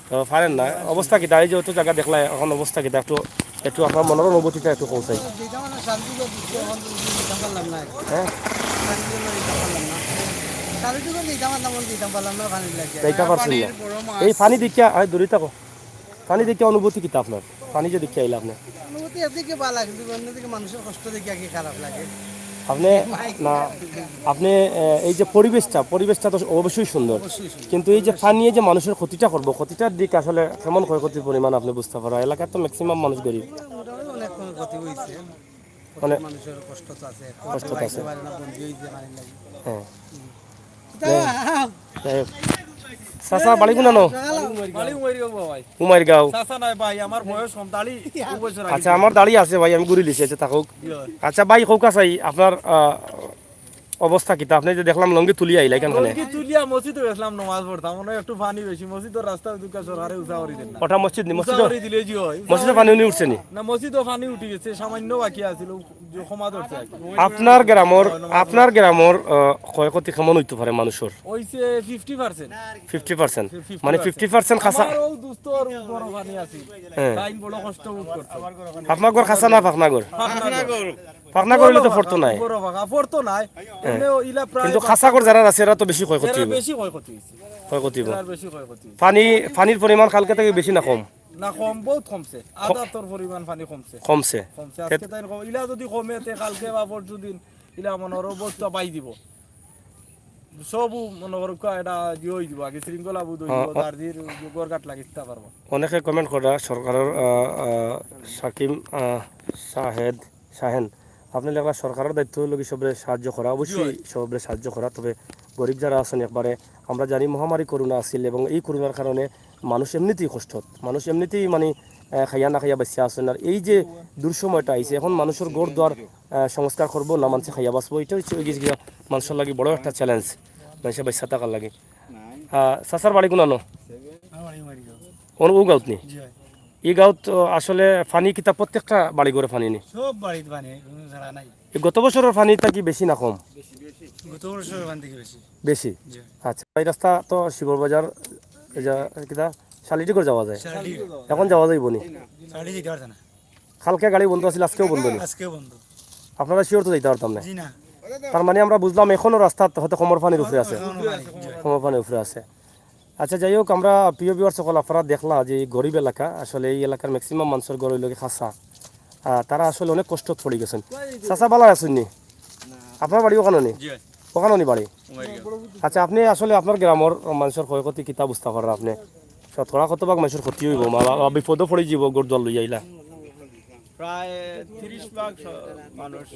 তো পারেন না, অবস্থা কিতা? এই যে অত জাগা দেখলা, এখন অবস্থা কিতা? একটু, একটু আপনার মনের অনুভূতিটা একটু কও চাই। হ্যাঁ? যাইতা পারছেন না। এই পানি দেখিয়া, আয়, দূরে থাকো। পানি দেখিয়া অনুভূতি কিতা আপনার? পানি যে দেখিয়া আইলা আপনি? অনুভূতি একদিকে ভালা, কিন্তু অন্যদিকে মানুষের কষ্ট দেখিয়া কি খারাপ লাগে? আপনি, না, আপনি, এ, এই যে পরিবেশটা, পরিবেশটা তো অবশ্যই সুন্দর। অবশ্যই সুন্দর। কিন্তু এই যে পানিয়ে যে মানুষের ক্ষতিটা করবো, ক্ষতিটার দিক আসলে কেমন ক্ষয়ক্ষতির পরিমাণ আপনি বুঝতে পারবেন? এলাকার তো ম্যাক্সিমাম মানুষ গরিব। মোটামুটি অনেক ক্ষতি হয়েছে। মানে মানুষের কষ্ট তো আছে। কষ্ট তো আছে। বাইরে না, বন্দি হয়েছে পানির লাগি। হ্যাঁ। হুম। যাই হোক। চাচা, বাড়ি কোনানো? বাড়ি উমাইরগাঁও বাবা ভাই। উমাইরগাঁও। চাচা নাই ভাই, আমার বয়স কম, দাড়ি দুই বছর আগে। আচ্ছা, আমার দাড়ি আছে ভাই, আমি ঘুরি লিছি, আচ্ছা, থাকুক। জি ভাই। আচ্ছা ভাই, কউক্কা চাই, আপনার, আহ, অবস্থা কিতা? আপনি যে দেখলাম লুঙ্গি তুলিয়া আইলা এখান খানে। লুঙ্গি তুলিয়া মসজিদো গেছিলাম নমাজ পড়তাম, মনে হয় একটু পানি বেশি, মসজিদর রাস্তা দুকা সরকারে উঁচা করি দেন না। ওটা মসজিদ নি? উঁচা মসজিদো, করি দিলে জি হয়। মসজিদো পানি উনি উঠছে নি? না, মসজিদো পানি উঠি গেছে, সামান্য বাকি আছিল, যে ক্ষমা ধরছে আর কি। আপনার গ্রামর, আপনার গ্রামর, আহ, ক্ষয়ক্ষতি কেমন হইতে পারে মানুষের? ওইছে fifty percent. Fifty percent? Fifty percent. মানে ফিফটি পার্সেন্ট খাসা? আমার ও দোস্তর বড় পানি আছে। হ্যাঁ। তাই বড় কষ্ট ভোগ করছে। আপনার ঘর খাসা না পাকনা ঘর? পাকনা ঘর। পাকনা ঘর অইলে তো পড়তো নায়। বড় পাকা, পড়তো নায়। হ্যাঁ। এমনিও ইলা প্রায় কিন্তু খাসা ঘর যারা আছে, এরা তো বেশি ক্ষয়ক্ষতি এরা হইব। বেশি ক্ষয়ক্ষতি হইছে। ক্ষয়ক্ষতি হইব। এরা বেশি ক্ষয়ক্ষতি হইছে। পানি, পানির পরিমাণ কালকে থেকে বেশি না কম? না, কম, বহুত কমছে। আদাতর পরিমাণ পানি কমছে। কমছে। কমছে। আজকে তাই কম, ইলা যদি কমে, তে কালকে বা পরশু দিন ইলা মনে করো বস্তা পাই দিব। সবু মনে করো কা-, এটা ইয়ে হয়ে দিব, আগে শৃঙ্খলা বোধ হয়ে হ্যাঁ, দিব, অ- দার্জির ঘরঘাট লাগিতে পারবো। অনেকে কমেন্ট করা সরকারের, আহ, আহ, সাকিম, আহ, শাহেদ, শাহেন, আপনি লেখলা সরকারের দায়িত্ব হলো কি সবরে সাহায্য করা, অবশ্যই জি। সবরে সাহায্য করা, তবে গরিব যারা আছেন একবারে, আমরা জানি মহামারী করোনা আছিল এবং এই করোনার কারণে মানুষ এমনিতেই কষ্টত, মানুষ এমনিতেই মানে, আহ, খাইয়া না খাইয়া বাঁচিয়া আছেন। আর এই যে দুঃসময়টা আইছে, এখন মানুষের ঘর দুয়ার, আহ, সংস্কার করবো না মানষে খাইয়া বাঁচবো, এটা হচ্ছে ওই গিয়ে মানুষের লাগি বড় একটা চ্যালেঞ্জ, মানুষে বাঁচিয়া থাকার লাগি। আহ, চাচার বাড়ি কোনানো? আমার বাড়ি মারিগাঁও। অন ও গাঁওত নি? জি ভাই। এই গাঁওত, আহ, আসলে পানি কিতা প্রত্যেকটা বাড়ি ঘরে পানি নি? সব বাড়িত পানি, কোনো জায়গা নাই। এই গত বছরের পানিটা কি বেশি না কম? গত বছরের পানি থেকে বেশি। বেশি? জি। আচ্ছা, এই রাস্তা তো শিবর বাজার, এই যা, কিতা, শালিটি করে যাওয়া যায়? শালিটি। এখন যাওয়া যাইব নি? শালিটি যেতে পারছে না। কালকে গাড়ি বন্ধ আছিল, আজকেও বন্ধ নি? আজকেও বন্ধ। আপনারা শিওর তো যাইতে পারতাম না? জি না। তার মানে আমরা বুঝলাম এখনো রাস্তা হয়তো কমর পানির উপরে আছে। এখনো পানি, জি। কমর পানির উপরে আছে। আচ্ছা, যাই হোক, আমরা প্রিয় ভিউয়ার্স সকল, আপনারা দেখলা যে এই গরিব এলাকা, আসলে এই এলাকার ম্যাক্সিমাম মানুষের ঘর হইল কি খাসা। আহ, তারা আসলে অনেক কষ্টত পড়ি গেছেন। চাচা, ভালা আছেন নি? আপনার বাড়ি ওখানো নি? জি। ওখানো নি বাড়ি? উমাইরগাঁও। আচ্ছা, আপনি আসলে আপনার গ্রামর মানুষের ক্ষয়ক্ষতি কিতা বুঝতে পারেন আপনি? শতকরা কত ভাগ মানুষের ক্ষতি হইব? মা-, বা-, বা বিপদও পড়ি যাব, ঘর দুয়ার লইয়া আইলা। প্রায় তিরিশ ভাগ স-, মানুষ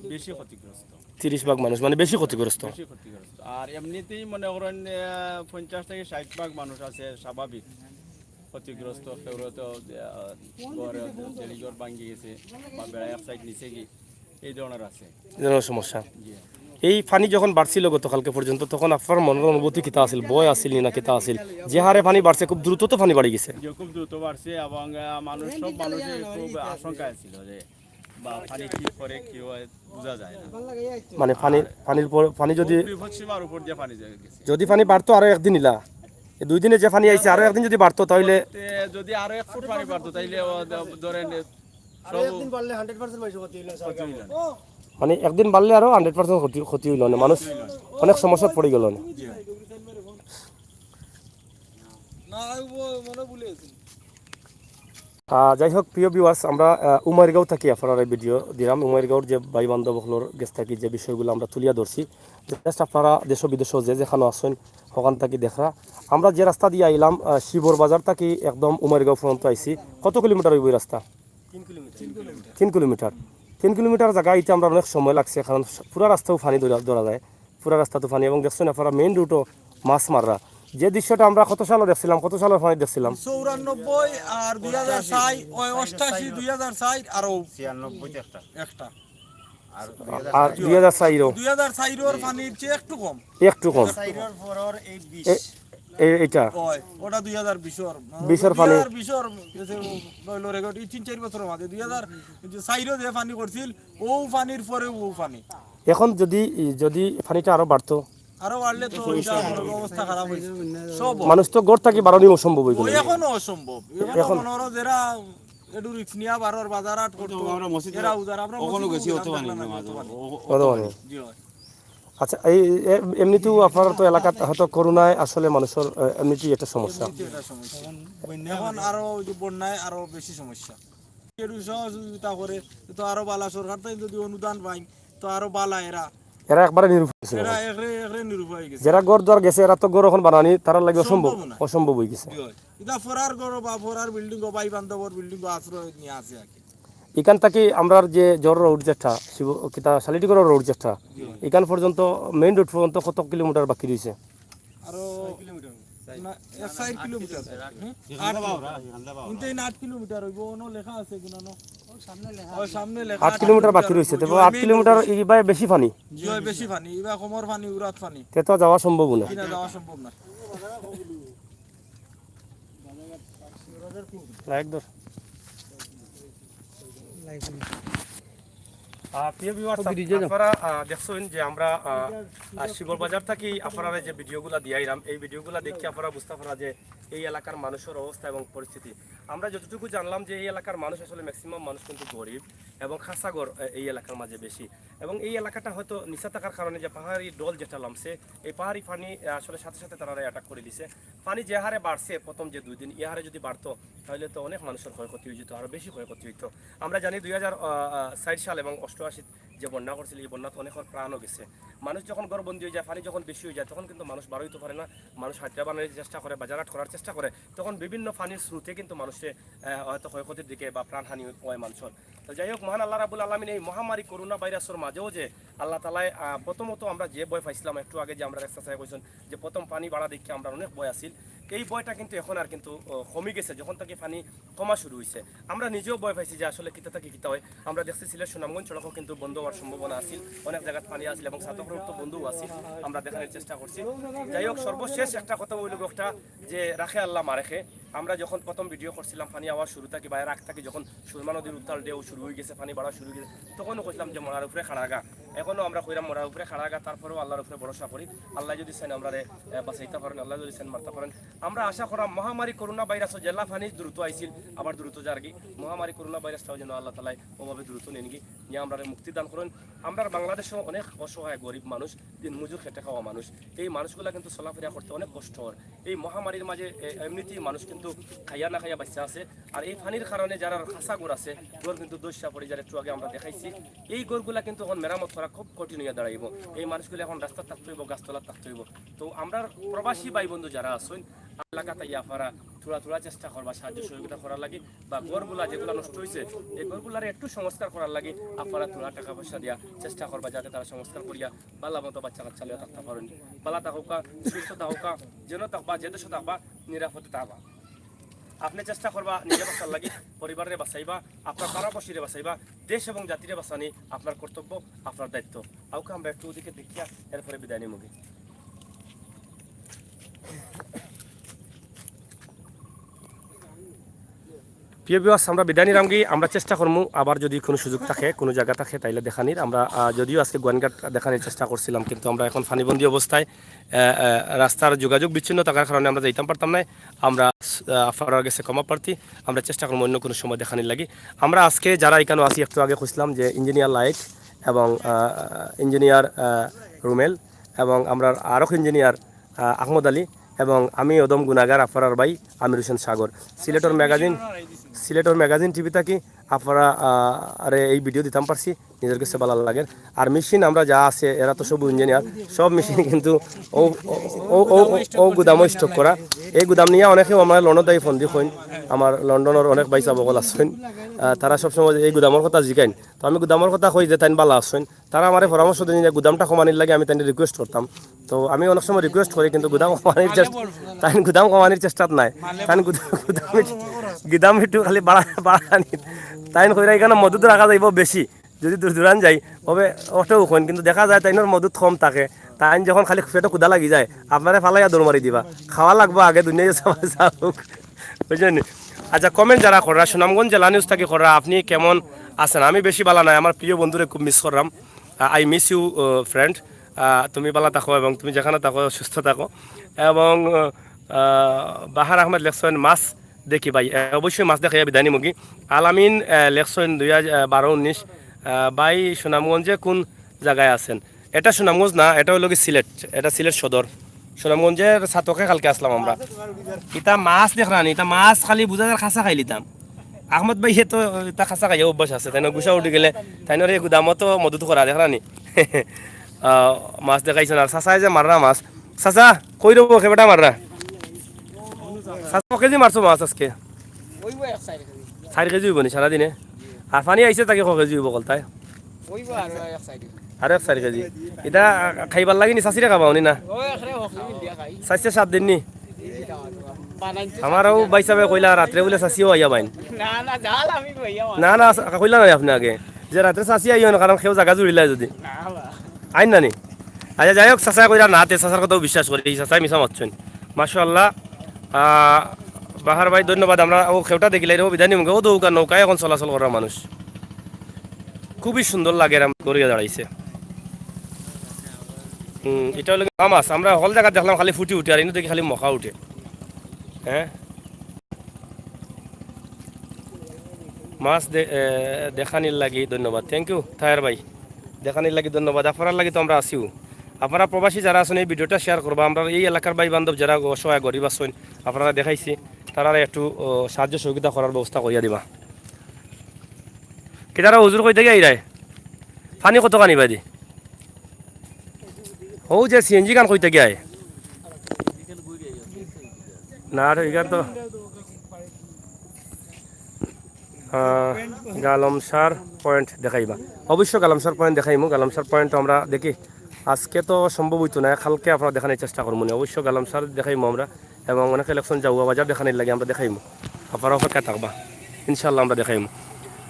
বেশি ক্ষতিগ্রস্ত। তিরিশ ভাগ মানুষ, মানে বেশি ক্ষতিগ্রস্ত। বেশি ক্ষতিগ্রস্ত। আর এমনিতেই মনে করেন, আহ, পঞ্চাশ থেকে ষাট ভাগ মানুষ আছে স্বাভাবিক ক্ষতিগ্রস্ত। কেউ হয়তো, আহ, ঘর, জেড়ি ঘর ভাঙ্গি গেছে বা বেড়া এক সাইড নিচে গিয়ে এই ধরনের আছে। এই ধরনের সমস্যা। জি। এই পানি যখন বাড়ছিল গতকালকে পর্যন্ত, তখন আপনার মনের অনুভূতি কিতা আছিল? ভয় আছিল নি না কিতা আছিল? যে হারে পানি বাড়ছে, খুব দ্রুত তো পানি বাড়ি গেছে। জি, খুব দ্রুত বাড়ছে এবং, আহ, মানুষ, সব মানুষই খুব আশঙ্কায় ছিল যে বা পানি কি করে কি হয় বোঝা যায় না। মানে পানি, আর পানির পর, পানি যদি বিপদ সীমার উপর দিয়ে পানি যায় গেছে। যদি পানি বাড়তো আরো একদিন ইলা, এই দুই দিনে যে পানি আইছে, আরো একদিন যদি বাড়তো তাহলে তে যদি আরো এক ফুট পানি বাড়তো তাইলে ও দ-, ধরেন আরো সব একদিন বাড়লে হান্ড্রেড পার্সেন্ট মানুষ ক্ষতি হইলো, ক্ষতি হইলো না। মানে একদিন বাড়লে আরো হান্ড্রেড পার্সেন্ট ক্ষতি, ক্ষতি হইলো না, মানুষ অনেক সমস্যাত পড়ি গেল না। জি। না, ও মনে ভুলে গেছে। আহ, যাই হোক, প্রিয় ভিউয়ার্স, আমরা, আহ, উমাইরগাঁও থাকি আপনারারে ভিডিও দিলাম। উমাইরগাঁওর যে ভাই বান্ধব অকলর গেছ থাকি যে বিষয়গুলো আমরা তুলিয়া ধরছি, just আপনারা দেশ বিদেশ যে যেখানো আছেন, ওখান থাকি দেখরা। আমরা যে রাস্তা দিয়া আইলাম, আহ, শিবর বাজার থাকি একদম উমাইরগাঁও পর্যন্ত আইছি। কত কিলোমিটার হইব এই রাস্তা? তিন কিলোমিটার। তিন কিলোমিটার। তিন কিলোমিটার জাগা আইতে আমরা অনেক সময় লাগছে, কারণ পুরা রাস্তাও পানি ধরা, ধরা যায়। পুরা রাস্তাত পানি এবং দেখছেন আপনারা মেইন রোডও মাছ মাররা। যে দৃশ্যটা আমরা কত সালে দেখছিলাম, কত সালের পানি দেখছিলাম? চৌরানব্বই আর দুই হাজার চার, ওই অষ্টাশি, দুই হাজার চার আর ও ছিয়ানব্বই একটা। একটা। আর আর দুই হাজার চারও। দুই হাজার চারর পানির চেয়ে একটু কম। একটু কম। চারর পরর এই বিশ। এ-, এ-, এটা? ওই, ওটা দুই হাজার বিশর। বিশর পানি। দুই হাজার বিশর, এই যে রইল রেকর্ড, এই তিন চার বছরের মাঝে দুই হাজার চারও যে পানি করছিল, ও পানির পরে ও পানি। এখন যদি, যদি পানিটা আরো বাড়তো, আরো বাড়লে তো ইটা অবস্থা খারাপ অইছে। সব মানুষ তো ঘর থাকি বারনি অসম্ভব অই গেল। এখনো অসম্ভব। এখনো মনে করো যারা একটু রিক্স নিয়া বারর বাজার হাট করতো, এরা উদার, আমরা অখনো গেছি, অত পানি না, অত পানি। জি অয়। আচ্ছা, এই এ- এমনিতেও আপনার তো এলাকাত হয়তো করোনায় আসলে মানুষের আহ, এমনিতেই একটা সমস্যা। এটা সমস্যা। এখন আরো ওই যে বন্যায় আরো বেশি সমস্যা। একটু সহযোগিতা করে তো আরো বালা, সরকার তো যদি অনুদান পাই তো আরো বালা। এরা এরা একবারে নিরুপায় আছে। এরা একরে একরে নিরুপায় হয়ে গেছে। যারা ঘর দুয়ার গেছে এরা তো ঘর এখন বানানি তারার লাগি অসম্ভব, সম্ভব না। অসম্ভব হয়ে গেছে। কি হয়? এটা ফরার ঘর বা ফরার বিল্ডিং বা ভাই বান্ধবর বিল্ডিং আশ্রয় নিয়ে আছে আর কি। এখান থাকি আমরার যে জর রোড যেটা, শিব কিতা শালিটিগড় রোড যেটা, এখান পর্যন্ত মেইন রোড পর্যন্ত কত কিলোমিটার বাকি রয়েছে? আরো না, এক চার কিলোমিটার। হুম? আট কিলোমিটার। কিন্তু এই আট কিলোমিটার হইব, অনো লেখা আছে গুনানো। ওই সামনে লেখা আট কিলোমিটার বাকি রয়েছে, তবে আট কিলোমিটার ইবায় বেশি পানি। জি হয়, বেশি পানি, ইবা কমর পানি, উরাত পানি। তে তো যাওয়া সম্ভব না। কিনা যাওয়া সম্ভব না। লাইক ধর। আহ, প্রিয় ভিউয়ার্স, আপনারা আহ, দেখছেন যে আমরা আহ, আহ, শিবর বাজার থাকি আপনারা যে ভিডিওগুলা দিয়াইরাম, এই ভিডিওগুলা দেখে আপনারা বুঝতে পারা যে এই এলাকার মানুষের অবস্থা এবং পরিস্থিতি। আমরা যতটুকু জানলাম যে এই এলাকার মানুষ আসলে ম্যাক্সিমাম মানুষ কিন্তু গরিব এবং খাসা ঘর, আহ, এই এলাকার মাঝে বেশি। এবং এই এলাকাটা হয়তো নিচা থাকার কারণে যে পাহাড়ি ঢল যেটা লামছে, এই পাহাড়ি পানি আহ, আসলে সাথে সাথে তারা অ্যাটাক করে দিছে। পানি যে হারে বাড়ছে প্রথম যে দুই দিন, এ হারে যদি বাড়তো তাহলে তো অনেক মানুষের ক্ষয়ক্ষতি হয়ে যেত, আরো বেশি ক্ষয়ক্ষতি হইতো। আমরা জানি দুই হাজার চার সাল এবং অষ্টআশি যে বন্যা করছিল, এই বন্যাতে অনেকের প্রাণও গেছে। মানুষ যখন ঘরবন্দি হয়ে যায়, পানি যখন বেশি হয়ে যায়, তখন কিন্তু মানুষ বারোইতে পারে না। মানুষ হাটটা বানানোর চেষ্টা করে, বাজার হাট করার চেষ্টা করে, তখন বিভিন্ন পানির স্রোতে কিন্তু মানুষের আহ, হয়তো ক্ষয়ক্ষতির দিকে বা প্রাণহানি হয় মানুষের। তো যাই হোক, মহান আল্লাহ রাব্বুল আলামিন এই মহামারী করোনা ভাইরাসের মাঝেও যে আল্লাহ তাআলায়, আহ, প্রথমত আমরা যে ভয় পাইছিলাম একটু আগে, যে আমরা রাস্তা ছায়া কইছেন যে প্রথম পানি বাড়া দেখে আমরা অনেক ভয় আছিল, এই ভয়টা কিন্তু এখন আর কিন্তু আহ, কমে গেছে। যখন থেকে পানি কমা শুরু হয়েছে, আমরা নিজেও ভয় পাইছি যে আসলে কিতা থাকি কিতা হয়। আমরা দেখছি সিলেট সুনামগঞ্জ সড়কও কিন্তু বন্ধ হওয়ার সম্ভাবনা আছিল, অনেক জায়গাত পানি আছিল এবং ছাতক রোড তো বন্ধও আছিল, আমরা দেখানোর চেষ্টা করছি। যাই হোক, সর্বশেষ একটা কথা বলব, একটা যে রাখে আল্লাহ মারেখে। আমরা যখন প্রথম ভিডিও করছিলাম পানি আওয়ার শুরু থাকি বা এর আগ থাকি, যখন সুরমা নদীর উত্তাল ঢেউ শুরু হয়ে গেছে, পানি বাড়া শুরু হয়ে গেছে, তখনও কইছিলাম যে মরার উপরে খাড়াগা। এখনও আমরা কইরাম মরার উপরে খাড়াগা, তারপরেও আল্লাহর উপরে ভরসা করি। আল্লাহ যদি চান আমরারে আহ, বাঁচাইতে পারেন, আল্লাহ যদি চান মারতে পারেন। আমরা আশা করাম মহামারী করোনা ভাইরাসও যেলা পানি দ্রুত আইছিল, আবার দ্রুত যারগি। মহামারী করোনা ভাইরাসটাও যেন আল্লাহ তাআলায় ওভাবে দ্রুত নেনগি, নিয়ে আমরারে মুক্তি দান করেন। আমরা বাংলাদেশও অনেক অসহায় গরিব মানুষ, দিন মজুর খেটে খাওয়া মানুষ। এই মানুষগুলা কিন্তু চলাফেরা করতে অনেক কষ্ট হয়। এই মহামারীর মাঝে এ, এমনিতেই মানুষ কিন্তু খাইয়া না খাইয়া বাচ্চা আছে। আর এই পানির কারণে যারা খাসা ঘর আছে, ঘর কিন্তু দইশা পড়ে যার, একটু আগে আমরা দেখাইছি। এই ঘরগুলা কিন্তু এখন মেরামত করা খুব কঠিন হইয়া দাঁড়াইব। এই মানুষগুলো এখন রাস্তাত থাকতে হইব, গাছতলাত থাকতে হইব। তো আমরা প্রবাসী ভাই বন্ধু যারা আছেন, এলাকাত আইয়া আপনারা থোড়া থোড়া চেষ্টা করবা সাহায্য সহযোগিতা করার লাগি, বা ঘরগুলা যেগুলা নষ্ট হইছে, এই ঘরগুলারে একটু সংস্কার করার লাগি আপনারা থোড়া টাকা পয়সা দিয়া চেষ্টা করবা, যাতে তারা সংস্কার করিয়া ভালা মতো বাচ্চা কাচ্চা লইয়া থাকতে পারেন। ভালা থাকুকা, সুস্থ থাকুকা, যেন থাকবা, যে দেশে থাকবা, নিরাপদে থাকবা। আপনি চেষ্টা করবা নিজে বাঁচার লাগি, পরিবাররে বাঁচাইবা, আপনার পাড়াপড়শিরে বাঁচাইবা, দেশ এবং জাতিরে বাঁচানি আপনার কর্তব্য, আপনার দায়িত্ব। আউকা আমরা একটু ওদিকে দেখিয়া এরপরে বিদায় নিমুগি। প্রিয় ভিউয়ার্স, আমরা বিদায় নিলাম কি, আমরা চেষ্টা করমু আবার যদি কোনো সুযোগ থাকে, কোনো জায়গা থাকে, তাইলে দেখানির। আমরা আহ, যদিও আজকে গোয়াইনঘাট দেখানোর চেষ্টা করছিলাম, কিন্তু আমরা এখন পানিবন্দী অবস্থায়, আহ, আহ, রাস্তার যোগাযোগ বিচ্ছিন্ন থাকার কারণে আমরা যাইতাম পারতাম না। আমরা আহ, আপনার কাছে ক্ষমা প্রার্থী, আমরা চেষ্টা করবো অন্য কোনো সময় দেখানির লাগি। আমরা আজকে যারা এখানে আছি, একটু আগে খুঁজলাম যে ইঞ্জিনিয়ার লায়েক এবং ইঞ্জিনিয়ার রুমেল এবং আমরা আরক ইঞ্জিনিয়ার আহমদ আলী এবং আমি অদম গুনাগার আফরার ভাই আমির হোসেন সাগর। সিলেটর ম্যাগাজিন, সিলেটর ম্যাগাজিন টিভি থাকি আপনারা আহ, আরে এই ভিডিও দিতাম পারছি, নিজের কাছে ভালো লাগে। আর মেশিন আমরা যা আছে, এরা তো সব ইঞ্জিনিয়ার, সব মেশিন কিন্তু ও ও- ও ও ও- ও গুদামও স্টক করা। এই গুদাম নিয়ে অনেকে আমার লন্ডন দাই ফোন দি কইন, আমার লন্ডনের অনেক ভাই সাব অকল আছেন, আহ, তারা সবসময় এই গুদামর কথা জিকাইন। তো আমি গুদামর কথা কই যে তাইন ভালা আছেন, তারা আমারে পরামর্শ দিন যে গুদামটা কমানির লাগে আমি তাইন রিকোয়েস্ট করতাম। তো আমি অনেক সময় রিকোয়েস্ট করি, কিন্তু গুদাম কমানির চেষ্টা, তাইন গুদাম কমানির চেষ্টাত নাই। তাইন গুদাম গুদাম একটু গুদাম একটু খালি বাড়া বাড়ানি। তাইন কইরা এখানে মজুদ রাখা যাইব বেশি, যদি দূর দূরান যাই, তবে অটো কইন, কিন্তু দেখা যায় তাইনর মজুদ কম থাকে। তাইন যখন খালি পেটো ক্ষুধা লাগি যায়, আপনারে ফালাইয়া দৌড় মারি দিবা। খাওয়া লাগবো আগে, দুনিয়া যাওয়া যাউক, বুঝলেন নি? আচ্ছা, কমেন্ট যারা কররা, সুনামগঞ্জ জেলা নিউজ থাকি কররা, আপনি কেমন আছেন? আমি বেশি ভালা নাই, আমার প্রিয় বন্ধুরে খুব মিস করলাম। I miss you friend. আহ, তুমি ভালা থাকো এবং তুমি যেখানো থাকো সুস্থ থাকো। এবং আহ, বাহার আহমেদ লেখছইন, মাছ দেখি ভাই। আহ, অবশ্যই মাছ দেখাইয়া বিদায় নিমুগি। আলামিন আহ, লেখছইন দুই হাজার বারো উনিশ, আহ, ভাই সুনামগঞ্জে কোন জাগায় আছেন? এটা সুনামগঞ্জ না, এটা অইলো গি সিলেট, এটা সিলেট সদর। সুনামগঞ্জের ছাতকে কালকে আছলাম আমরা। ইতা মাছ দেখরানি, ইতা মাছ খালি বুঝা যার খাসা খাইলিতাম। আহমদ ভাই, হে তো ইতা খাসা খাইয়া অভ্যাস আছে, তাইন গুসা উঠি গেলে তাইনরে গুদামো তো মদত করা দেখরানি। আহ, মাছ দেখাইছইন আর চাচায় যে মাররা মাছ। চাচা, কই রবো, কেবেটা মাররা? চাচা, ক কেজি মারছো মাছ আজকে? চাইর কেজি অইবো নি সারাদিনে? আর পানি আইছে থাকি ক কেজি অইবো কলতায়? আরো এক চাইর কেজি। ইতা খাইবার লাগি নি, চাচিরে খাবাও নি না? চাইছে সাত দিন নি? আমারও ভাই সাবে কইলা রাত্রে বুলে চাচিও আইয়া বাইন। না, না, কইলা না আপনে আগে যে রাত্রে চাচি আইও না, কারণ কেউ জাগা জুড়িলায় যদি। আইন না নি? আচ্ছা, যাই হোক, চাচায় কইরা না, তে চাচার কথাও বিশ্বাস করি, চাচায় মিছা মাতছইন। মাশাআল্লাহ। আহ, বাহার ভাই, ধন্যবাদ। আমরা অউ কেউটা দেখিলাই রে, বিদায় নিমুগি। অউ দেখউক্কা নৌকায় এখন চলাচল করা মানুষ। খুবই সুন্দর লাগে, এরাম করিয়া দাঁড়াইছে। হুম, ইটা অইলো গি মাছ। আমরা হকল জাগাত দেখলাম খালি ফুটি উঠে, আর ইনো দেখি খালি মখা উঠে। হ্যাঁ, মাছ দে-, এ, দেখানির লাগি ধন্যবাদ। Thank you তাহের ভাই, দেখানির লাগি ধন্যবাদ। আপনারার লাগি তো আমরা আছিউ। আপনারা প্রবাসী যারা আছইন, এই video টা share করবা। আমরার এই এলাকার ভাই বান্ধব যারা অসহায় গরিব আছইন, আপনারারে দেখাইছি, তারারে একটু, ও, সাহায্য সহযোগিতা করার ব্যবস্থা করিয়া দিবা। কিতারা হুজুর, কই থাকি আইরায়? পানি কতখানি বাদে? অউ যে সিএনজি খান কই থাকি আয়? না, আর ইখান তো, আহ, গালমসার point দেখাইবা। অবশ্য গালমসার point দেখাইমু। গালমসার point তো আমরা দেখি, আজকে তো সম্ভব অইতো না, কালকে আপনারারে দেখানির চেষ্টা করমু নে। অবশ্য গালমসার দেখাইমু আমরা, এবং অনেক election যাওয়া বাজার দেখানির লাগি আমরা দেখাইমু। আপনারা অপেক্ষায় থাকবা, ইনশাআল্লাহ আমরা দেখাইমু।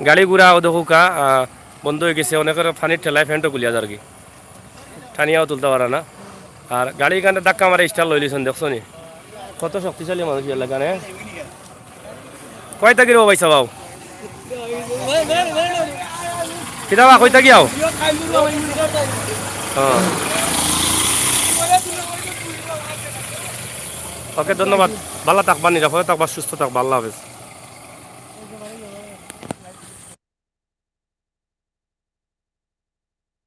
গাড়ি ঘুরা অউ দেখউক্কা, আহ, বন্ধ অই গেছে, অনেকর পানির ঠেলায় pant ও খুলিয়া যারগি। টানিয়াও তুলতা পারা না। আর গাড়ি ইখানটা ধাক্কা মারে start লইলিছইন, দেখছো নি? কত শক্তিশালী মানুষ এলাকার, হ্যাঁ? কই থাকি রে ভাই সাব? কিতা বা, কই থাকি আও? হ্যাঁ। OK, ধন্যবাদ। ভালা থাকবা, নিরাপদে থাকবা, সুস্থ থাকবা। আল্লাহ হাফেজ।